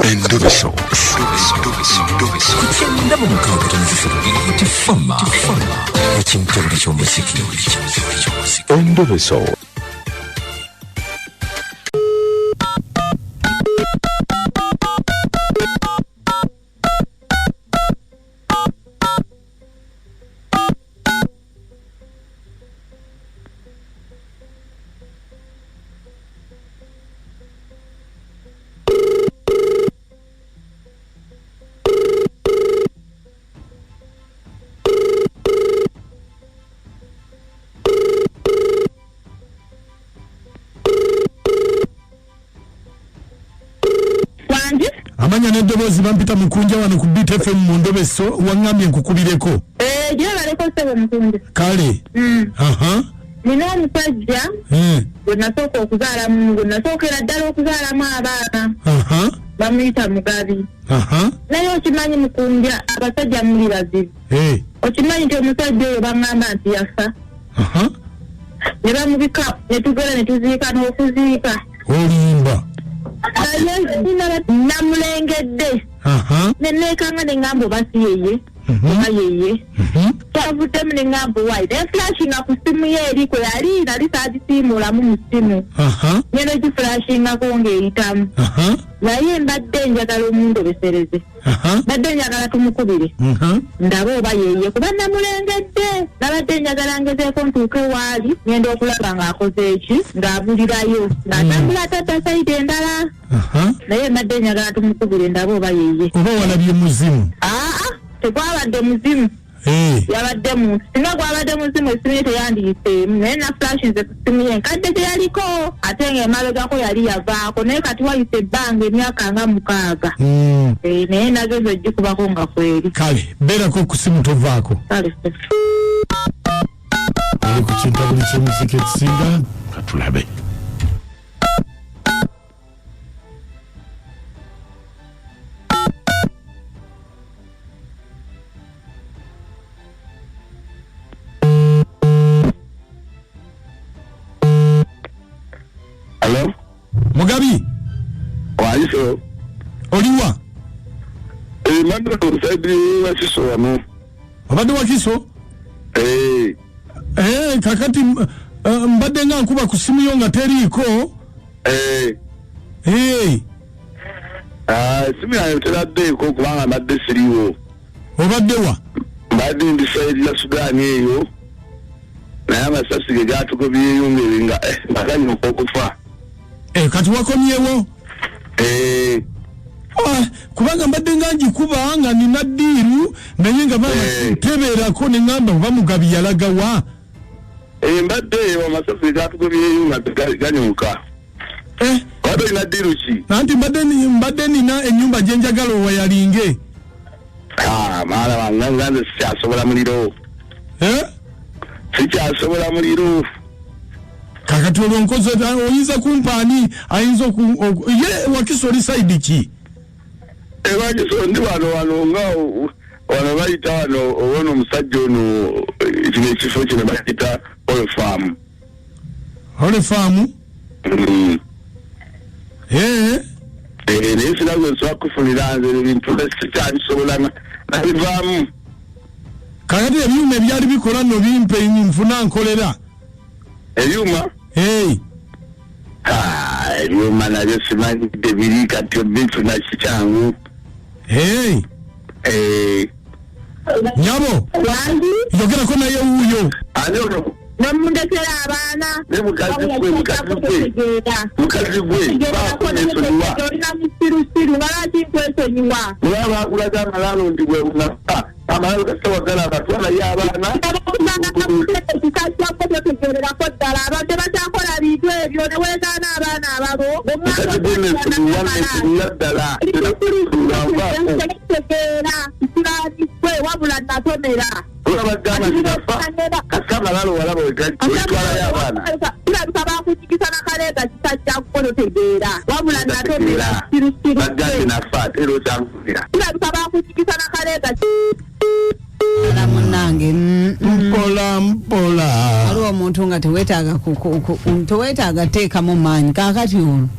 Endobeso. Ku kyenda mu mukaaga tono 3 Tifama ekintabuli ky'omuziki. Endobeso. Wangi? Amanya n'eddoboozi bampita Mukunja wano ku Beat FM mu Ndobeso, waŋŋambye nkukubireko. Eh, gyebaleko ssebo Mukunja. Kale. Aha. Nina omusajja gwe nasooka okuzaalamu, gwe nasookera ddala okuzaalamu abaana. Bamuyita Mugabi. Naye okimanyi Mukunja, abasajja muli bazibu. Okimanyi nti omusajja oyo baŋŋamba nti yafa. Ne bamubika ne tugenda ne tuziika n'okuziika. Olimba. Naye namulengedde. Ne neekanga ne ŋŋamba oba si yeye. Oba yeye. Kyavuddemu ne ŋŋamba owaayi. Ne nflashinga ku ssimu ye eri kwe yali nali saagisiimuulamu mu ssimu. Ngenda ogiflashingako ng'eyitamu. Naye mbadde njagala omundobesereze. Mbadde njagala tumukubire. Ndabe oba yeye kuba namulengedde. Nabadde njagala ngezeeko ntuuke waali ngenda okulaba ng'akoze eki ng'abulirayo ng'atambula atadda sayidi endala. Naye mbadde njagala tumukubire ndabe oba yeye. Oba walabye muzimu? Aa, tegwabadde muzimu. Yabadde muntu. Singa gwabadde muzimu essimu ye teyandiyiseemu, naye naflashinze ku ssimu ye enkadde gye yaliko ate ng'emabegako yali yavaako, naye kati wayise ebbanga emyaka nga 6. Naye nagenze ogikubako nga kweri. Kale beerako ku ssimu tovaako. Kale. Oli ku kintabuli ky'emiziki ekisinga Katulabe. Hello? Mugabi. Wayiso. Oliwa? Mbadde ku side Wakiso wano. Obadde Wakiso? Kakati mbadde nga nkuba ku ssimu yo nga teriiko. Essimu yange tebaddeeko kubanga mbadde siriiwo. Obadde wa? Mbadde ndi side ya Sudan eyo. Naye amasasi ge gaatugobyeyo nga baganyuka okufa. Kati wakomyewo? Kubanga mbadde nga ngikuba nga nina ddiiru naye nga tebeerako ne ŋŋamba oba Mugabi yalaga wa? Mbadde eyo amasasi gaatugobyeyo nga ganyuka. Obadde olina ddiiru ki? Anti mbadde nina ennyumba gye njagala owayalinge. Maala wange nga nze sikyasobola muliro. Sikyasobola muliro. Kakati olwo nkoze oyinza kumpa ani ayinza ye Wakiso oli sayidi ki? Wakiso ndi wano wano nga wano bayita wano owona omusajja ono kino ekifo kino bayita Holy Farm. Holy Farm? Naye sina gwe nsobola kufunira nze ebintu sikyabisobola nabivaamu. Kakati ebyuma ebyali bikola nno bimpe nfuna nkolera. Ebyuma? Ebyuma nabyo simanyidde biri kati obifuna si kyangu. Nyabo. Wangi? Yogerako naye wuuyo. Ani ono? Nemundekera abaana. Ne mukazi gwe, mukazi gwe. Mukazi gwe, bakunesonyiwa. Olina musirusiru, nga lwaki nkwesonyiwa? Olaba bakulaga amalalo ndi bwe unafa. Amalalo kasita wagala abatwala ye abaana. Ekisajja ko totegeererako ddala. Abadde bakyakola bintu ebyo ne weegaana abaana ababo. Mukazi gwe nesonyiwa, nesonyiwa ddala. Tegeera, kisiraani gwe wabula natomera. Olaba gamba nti nafa. Kasita amalalo walaba wetwalayo abaana. Kirabika bakunyigisa na kaleega kisajja gwe totegeera. Wabula natomera kisirusiru. Bagambye nafa ate era okyanfunira. Kirabika bakunyigisa na kaleega. Munnange, Mpola, mpola. Waliwo omuntu nga teweetaaga teweetaaga teekamu maanyi. Kaakati ono.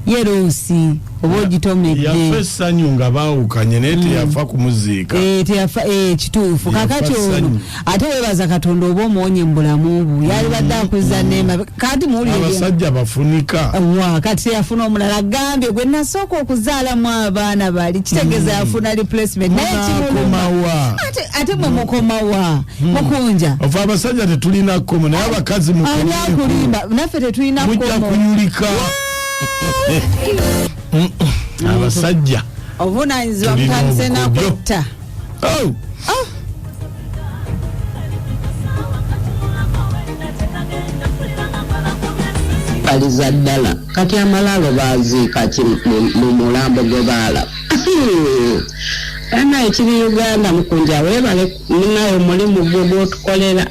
Ye loosi oba ogitomedde. Yafa essanyu nga baawukanye, naye teyafa kumuziika. Eh, teyafa, eh, kituufu. Yafa Kakati ono ssanyu. Ate weebaza Katonda oba omuwonye mu bulamu bwe yalibadde akuzza neema. Kati muwulire Abasajja bafunika. Wa kati teyafuna omulala, agambye gwe nasooka okuzaalamu abaana bali, kitegeeza yafuna replacement, naye kimuluma. Munakomawa? Ate mwe mukomawa, mukunja? Ofe abasajja tetulina kkomo, naye abakazi Ani mukomeko. akulimba? Naffe tetulina Mujja kkomo. kuyulika. Abasajja Obuvunanyizibwa tulina butandise obukodyo. nakutta. Oh! Baliza ddala kati amalaalo baziika ki mu mulambo gwe baalaba ana ekiri Uganda. Mukunja, weebale munaye omulimu gwe gwotukolera.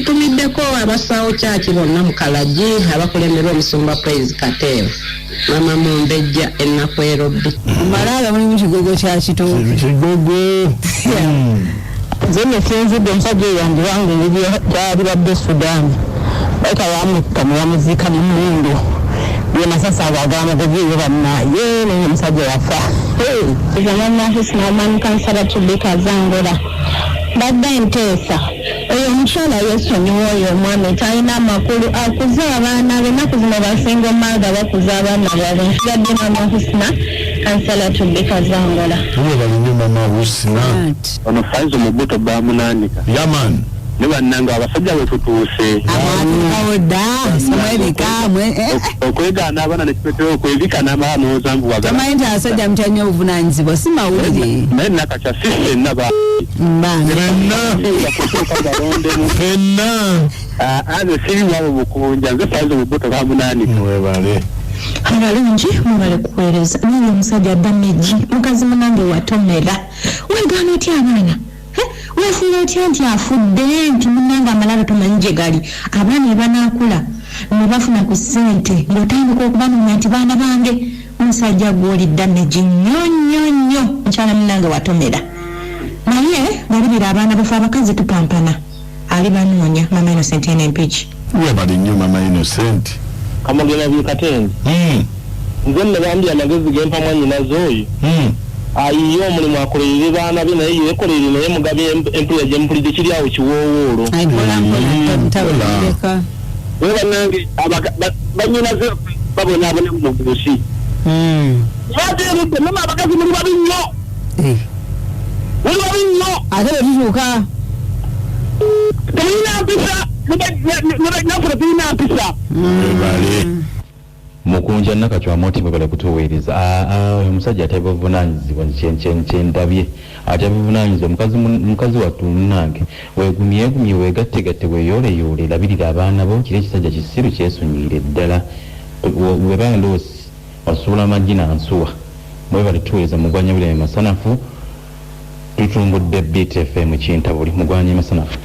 Ntumiddeko abasawo kyaki bonna mu Kalagi abakulemberwa omusumba Praise Kateevu, mama Mumbejja ennaku erobbi. Mu malaalo mulimu kigogo kya kitooke. Kigogo. Nze nesinzidde omusajja oyo yandibange engeri gyalibadde Sudaani, baita bamutta ne bamuziika ne mundu bye masasi ago agamugobeeyo bannaye, naye omusajja yafa. Zamana Kansala Tubika Zangora, mbadde nteesa oyo omukyala yeesonyiwa oyo omwami, talina amakulu, akuze abaana be. Ennaku zino basinga omaaga bakuza abaana baabwe. Nsigadde Mama Husna, Kansala Tubika Zangola. Webale nnyo, Mama Husna. Ono Faizo Mubuto bamunaanika. Yaman. Ne bannange abasajja bwe tutuuse Amwatukawo dda somwebika mwe okwegaana abaana nekipetera okwebika n'amala n'ozambu wagala. Tomanyi nti abasajja mutya nnyo obuvunanyizibwa, si mawulire. Naye Nakakya si ffenna ba Mbange. Fenna. Kutuuka balondemu. Fenna. Nze siri wabo Mukunja, nze Faizo Mubuto bamunaanika. Webale. Abalungi mubale kuweereza. Naye omusajja damage, mukazi munange watomera, wegaana otya abaana? Eh, weefuula otya nti afudde, nti munange amalalo tomanyi gye gali? Abaana ne banaakula ne bafuna ku ssente ng'otandika okubanoonya nti baana bange. Omusajja gw'oli damage nnyo nnyo nnyo. Mukyala munange watomera, naye balabira abaana bafe. Abakazi tupampana, ali banoonya. Mama Innocent ene Empigi. Webale nnyo, Mama Innocent. Kamugema Bikatenzi. Nze nno bambi amagezi gempa mwannyinaze oyo, ayiye omulimu akolerere baana be, naye yeekolerere, naye mugabe empulira gye mpulidde kiri awo kiwoowoolo. Mpolampola. We bannange bannyinaze babonaabona mu nsi bateerudde mama. Abakazi muli babi nnyo, muli babi nnyo. Ate bwe tutuuka Temulina mpisa, naffe tetulina mpisa. Webale. Mukunja, Nakacwamu oti mwebale kutuweereza. Oyo omusajja ate buvunaanyizibwa kyendabye ate buvunaanyizibwa. Mukazi mukazi wattu munnange, weegumyegumye, weegattegatte, weeyooleyoole, labirira abaana bo. Kiri ekisajja kisiru, kyesonyiire ddala. Weba ndoosi wasuula amaggi nansuwa. Mwebale tuweereza. Mugwanya bireme masanafu, tutumbudde Beat FM Kintabuli. Mugwanya masanafu.